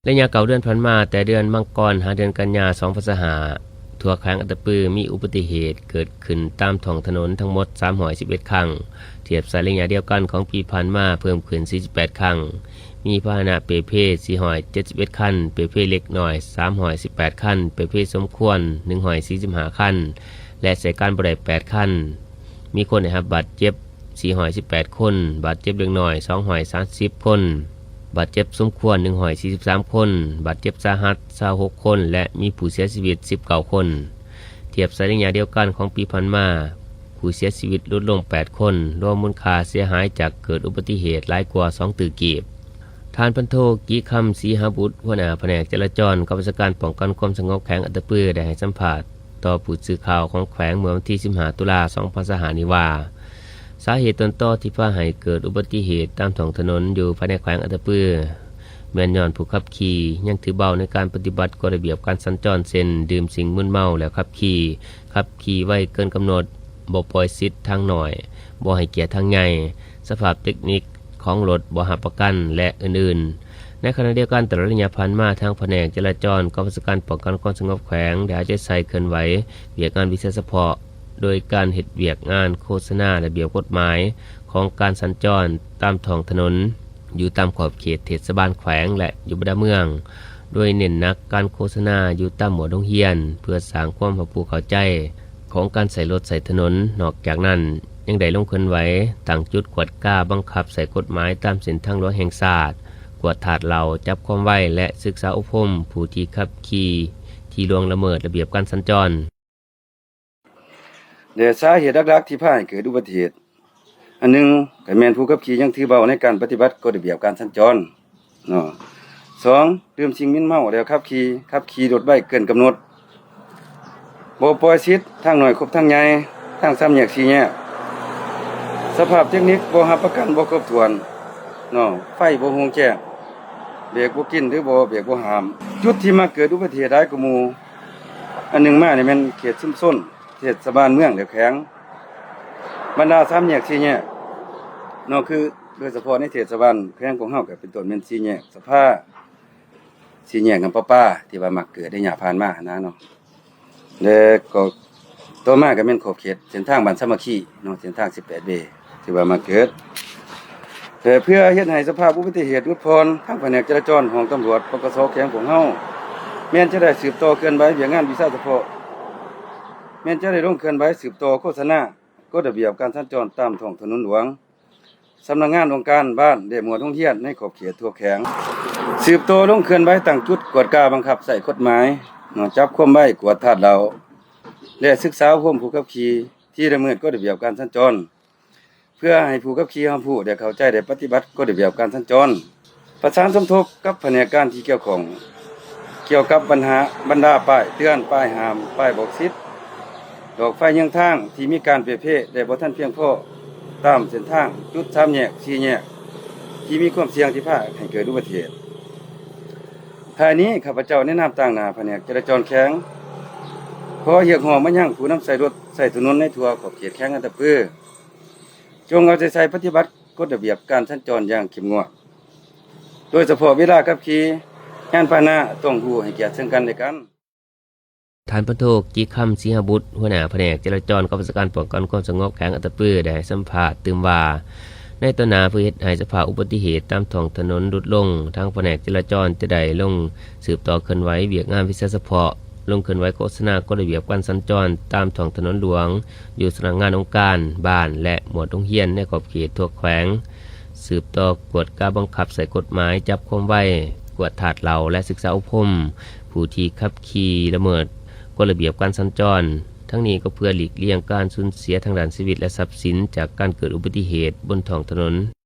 ໄລຍະເກົ້າເດືອນຜ່ານມາ, ແຕ່ເດືອນມັງກອນຫາເດືອນກັນຍາ ສອງພັນຊາວຫ້າ ທົ່ວແຂວງອັດຕະປືມີອຸບັດຕິເຫດເກີດຂຶ້ນຕາມທ້ອງຖະໜົນທັງໝົດ ສາມຮ້ອຍສິບເອັດ ຄັ້ງ, ທຽບໃສ່ໄລຍະດຽວກັນຂອງປີຜ່ານມາເພີ່ມຂຶ້ນ ສີ່ສິບແປດ ຄັ້ງ, ມີພາຫະນະເປ່ເພ ສີ່ຮ້ອຍເຈັດສິບເອັດ ຄັນ, ເປ່ເພເລັກນ້ອຍ ສາມຮ້ອຍສິບແປດ ຄັນ, ເປ່ເພສົມຄວນ ໜຶ່ງຮ້ອຍສີ່ສິບຫ້າ ຄັນ ແລະ ໃຊ້ການບໍ່ໄດ້ ແປດ ຄັນ. ມີຄົນໄດ້ຮັບບາດເຈັບ ສີ່ຮ້ອຍສິບແປດ ຄົນ, ບາດເຈັບເລັກນ້ອຍ ສອງຮ້ອຍສາມສິບ ຄົນ, ບາດເຈັບສົມຄວນ ໜຶ່ງຮ້ອຍສີ່ສິບສາມ ຄົນ, ບາດເຈັບສາຫັດ ຊາວຫົກ ຄົນ ແລະ ມີຜູ້ເສຍຊີວິດ ສິບເກົ້າ ຄົນ. ທຽບໃສ່ໄລຍະດຽວກັນຂອງປີຜ່ານມາ, ຜູ້ເສຍຊີວິດຫຼຸດລົງ ແປດ ຄົນ, ລວມມູນຄ່າເສຍຫາຍຈາກເກີດອຸບັດຕິເຫດຫຼາຍກວ່າ ສອງຕື້ ກີບ. ທ່ານ ພັນໂທ ກິຄຳ ສີຫະບຸດ ຫົວໜ້າພະແນກຈະລາຈອນ ກອງບັນຊາການປ້ອງກັນຄວາມສະຫງົບແຂວງອັດຕະປື ໄດ້ໃຫ້ສຳພາດຕໍ່ຜູ້ສື່ຂ່າວຂອງແຂວງເມື່ອວັນທີ ສິບຫ້າ ຕຸລາ ສອງພັນຊາວຫ້າ ນີ້ວ່າ, ສາເຫດຕົ້ນຕໍທີ່ພາໃຫ້ເກີດອຸບັດຕິເຫດຕາມທ້ອງຖະໜົນຢູ່ພາຍໃນແຂວງອັດຕະປື ແມ່ນຍ້ອນຜູ້ຂັບຂີ່ຍັງຖືເບົາໃນການປະຕິບັດກົດລະບຽບການສັນຈອນ ເຊັ່ນ ດື່ມສິ່ງມຶນເມົາແລ້ວຂັບຂີ່, ຂັບຂີ່ໄວເກີນກຳນົດ, ບໍ່ປ່ອຍສິດທາງນ້ອຍ, ບໍ່ໃຫ້ກຽດທາງໃຫຍ່, ສະພາບເຕັກນິກຂອງລົດບໍ່ຮັບປະກັນ ແລະ ອື່ນໆ. ໃນຂະນະດຽວກັນ, ຕະຫຼອດໄລຍະຜ່ານມາ, ທາງພະແນກຈະລາຈອນ ກອງບັນຊາການປ້ອງກັນຄວາມສະຫງົບແຂວງ ໄດ້ເອົາໃຈໃສ່ເຄື່ອນໄຫວວຽກງານວິຊາສະເພາະ ໂດຍການເຮັດວຽກງານໂຄສະນາລະບຽບກົດໝາຍຂອງການສັນຈອນຕາມທ້ອງຖະໜົນ ຢູ່ຕາມຂອບເຂດເທດສະບານແຂວງ ແລະ ຢູ່ບັນດາເມືອງ, ໂດຍເນັ້ນໜັກການໂຄສະນາຢູ່ຕາມໝວດໂຮງຮຽນ ເພື່ອສ້າງຄວາມຮັບຮູ້ເຂົ້າໃຈຂອງການໃຊ້ລົດໃຊ້ຖະໜົນ. ນອກຈາກນັ້ນ, ຍັງໄດ້ລົງເຄື່ອນໄຫວຕັ້ງຈຸດກວດກາບັງຄັບໃຊ້ກົດໝາຍຕາມເສັ້ນທາງຫຼວງແຫ່ງຊາດ, ກວດທາດເຫຼົ້າ, ຈັບຄວາມໄວ ແລະ ສຶກສາອົບຮົມຜູ້ທີ່ຂັບຂີ່ທີ່ລ່ວງລະເມີດລະບຽບການສັນຈອນ. ແລະ ສາເຫດຫຼັກໆທີ່ພາໃຫ້ເກີດອຸບັດຕິເຫດ ອັນໜຶ່ງກໍແມ່ນຜູ້ຂັບຂີ່ຍັງຖືເບົາໃນການປະຕິບັດກົດລະບຽບການສັນຈອນເນາະ, ສອງ ດື່ມສິ່ງມຶນເມົາແລ້ວຂັບຂີ່, ຂັບຂີ່ລົດໄວເກີນກຳນົດ, ບໍ່ປ່ອຍສິດທາງນ້ອຍຄົບທາງໃຫຍ່, ທາງສາມແຍກ ສີ່ແຍກ, ສະພາບເຕັກນິກບໍ່ຮັບປະກັນບໍ່ຄົບຖ້ວນເນາະ, ໄຟບໍ່ຮຸ່ງແຈ້ງ, ເບຣກບໍ່ກິນ ຫຼືບໍ່ເບຣກບໍ່ຫ້າມ. ຈຸດທີ່ມັກເກີດອຸບັດຕິເຫດຫຼາຍກວ່າໝູ່ ອັນໜຶ່ງມານີ້ແມ່ນເຂດຊຸມຊົນ ເທດສະບານເມືອງ ແລະ ແຂວງ, ບັນດາສາມແຍກ ສີ່ແຍກເນາະ, ຄືໂດຍສະເພາະໃນເທດສະບານແຂວງຂອງເຮົາກໍເປັນຕົ້ນແມ່ນສີ່ແຍກສະພາ, ສີ່ແຍກນ້ຳປະປາ ທີ່ວ່າມັກເກີດໃນໄລຍະຜ່ານມາຫັ້ນນະເນາະ. ແລະ ກໍຕໍ່ມາກໍແມ່ນຂອບເຂດເສັ້ນທາງບ້ານສາມັກຄີເນາະ, ເສັ້ນທາງສິບແປດເວ ທີ່ວ່າມາເກີດ. ແລະ ເພື່ອເຮັດໃຫ້ສະພາບອຸບັດຕິເຫດຫຼຸດຜ່ອນ, ທາງພະແນກຈະລາຈອນ ຫ້ອງຕຳຫຼວດ ປກສ ແຂວງຂອງເຮົາ ແມ່ນຈະໄດ້ສືບຕໍ່ເຄື່ອນໄຫວວຽກງານວິຊາສະເພາະ, ແມ່ນຈະໄດ້ລົງເຄື່ອນໄຫວສືບຕໍ່ໂຄສະນາກົດລະບຽບການສັນຈອນຕາມທ້ອງຖະໜົນຫຼວງ, ສຳນັກງານ, ອົງການ, ບ້ານ ແລະ ໝວດໂຮງຮຽນໃນຂອບເຂດທົ່ວແຂວງ, ສືບຕໍ່ລົງເຄື່ອນໄຫວຕັ້ງຈຸດກວດກາບັງຄັບໃຊ້ກົດໝາຍເນາະ, ຈັບຄວາມໄວ, ກວດທາດເຫຼົ້າ ແລະ ສຶກສາອົບຮົມຜູ້ຂັບຂີ່ທີ່ລະເມີດກົດລະບຽບການສັນຈອນ, ເພື່ອໃຫ້ຜູ້ຂັບຂີ່ຮັບຮູ້ ແລະ ເຂົ້າໃຈ ແລະ ປະຕິບັດກົດລະບຽບການສັນຈອນ. ປະສານສົມທົບກັບພະແນກການທີ່ກ່ຽວຂ້ອງ ກ່ຽວກັບບັນຫາ ບັນດາປ້າຍເຕືອນ, ປ້າຍຫ້າມ, ປ້າຍບອກສິດ, ດອກໄຟເຍືອງທາງທີ່ມີການເປ່ເພ ແລະ ບໍ່ທັນພຽງພໍຕາມເສັ້ນທາງ, ຈຸດສາມແຍກ, ສີ່ແຍກ ທີ່ມີຄວາມສ່ຽງທີ່ພາໃຫ້ເກີດອຸບັດຕິເຫດ. ທ້າຍນີ້, ຂ້າພະເຈົ້າໃນນາມຕາງໜ້າພະແນກຈະລາຈອນແຂວງ ຂໍຮຽກຮ້ອງມາຍັງຜູ້ນຳໃຊ້ລົດໃຊ້ຖະໜົນໃນທົ່ວຂອບເຂດແຂວງອັດຕະປື ຈົ່ງເອົາໃຈໃສ່ປະຕິບັດກົດລະບຽບການສັນຈອນຢ່າງເຂັ້ມງວດ, ໂດຍສະເພາະເວລາຂັບຂີ່ຍານພາຫະນະຕ້ອງຮູ້ໃຫ້ກຽດເຊິ່ງກັນແລະກັນ. ທ່ານ ພັນໂທ ກິຄຳ ສີຫະບຸດ ຫົວໜ້າພະແນກຈະລາຈອນ ກອງບັນຊາການປ້ອງກັນຄວາມສະຫງົບແຂວງອັດຕະປື ໄດ້ໃຫ້ສຳພາດຕື່ມວ່າ, ໃນຕໍ່ໜ້າ ເພື່ອເຮັດໃຫ້ສະພາບອຸບັດຕິເຫດຕາມທ້ອງຖະໜົນຫຼຸດລົງ, ທາງພະແນກຈະລາຈອນຈະໄດ້ລົງ ສືບຕໍ່ເຄື່ອນໄຫວວຽກງານວິຊາສະເພາະ, ລົງເຄື່ອນໄຫວໂຄສະນາກົດລະບຽບການສັນຈອນຕາມທ້ອງຖະໜົນຫຼວງ ຢູ່ສຳນັກງານອົງການ, ບ້ານ ແລະ ໝວດໂຮງຮຽນໃນຂອບເຂດທົ່ວແຂວງ, ສືບຕໍ່ກວດກາບັງຄັບໃຊ້ກົດໝາຍຈັບຄວາມໄວ, ກວດທາດເຫຼົ້າ ແລະ ສຶກສາອົບຮົມຜູ້ທີ່ຂັບຂີ່ລະເມີດກົດລະບຽບການສັນຈອນ. ທັງນີ້ກໍເພື່ອຫຼີກລ່ຽງການສູນເສຍທາງດ້ານຊີວິດ ແລະ ຊັບສິນຈາກການເກີດອຸບັດຕິເຫດບົນທ້ອງຖະໜົນ.